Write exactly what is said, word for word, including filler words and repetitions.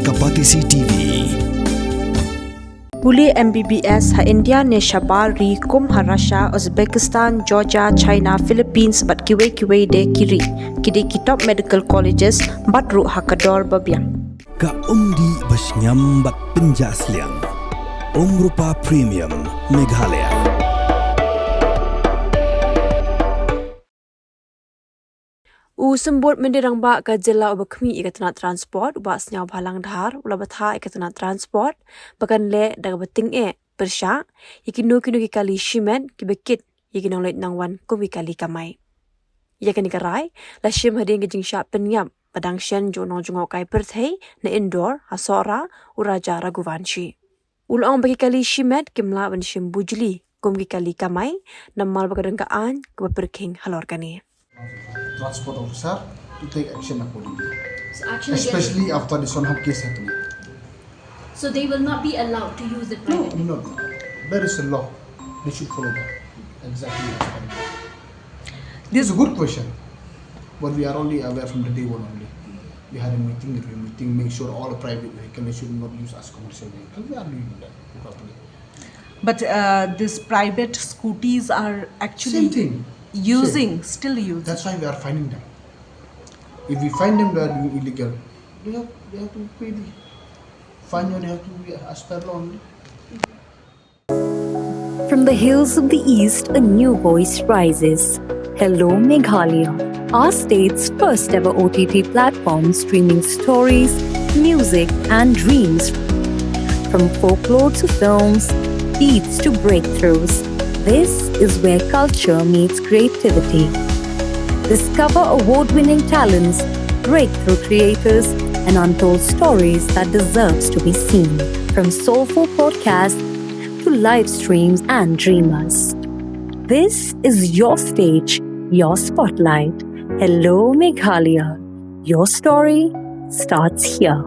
Kapatisi T V. Pule M B B S ha India ne shabar ri kum ha Russia, Uzbekistan, Georgia, China, Philippines bad kiwei kiwei de ki ri. Ki dei ki top medical colleges bad ruh ha ka dor ba biang. Ka umdih ba shngiam bad pynjah sliang. Umrupa Premium Meghalaya. U Symbud Mynder Rangbah ka jylla uba khmih ïa ka tnat transport, u Bah Sniawbhalang Dhar, u la bthah ïa ka tnat transport ba kan leh da kaba tyngeh pyrshah ïa kino kino ki kali shimet kiba kit ïa ki nongleit nongwan kum ki kali kamai. Ïa kane ka rai la shim hadien ka jingshah pynïap ba dang shen jong u nongjngohkai pyrthei na Indore ha Sohra, u Raja Raghuvanshi. U la ong ba ki kali shimet kim lah ban shim bujli kum ki kali kamai namar ba ka don ka aiñ kaba pyrkhing halor kane. Transport officer to take action accordingly. So action against. Especially after the Sonham case happening. So they will not be allowed to use the private. No, no, no. There is a law. They should follow that. Exactly as per the law. This is a good question. But we are only aware from the day one only. We had a meeting, review meeting, make sure all the private vehicle they should not use as commercial vehicle. We are doing that properly. But uh, these private scooties are actually Same thing. Using, Same. Still using. That's why we are finding them. If we find them, they are doing illegal. They have, they have to pay the fine or they have to be as per law only. From the hills of the East, a new voice rises. Hello, Meghalaya, our state's first ever O T T platform streaming stories, music, and dreams. From folklore to films, beats to breakthroughs, this is where culture meets creativity. Discover award winning talents, breakthrough creators, and untold stories that deserves to be seen. From soulful podcasts to live streams and dreamers. This is your stage, your spotlight. Hello, Meghalaya. Your story starts here.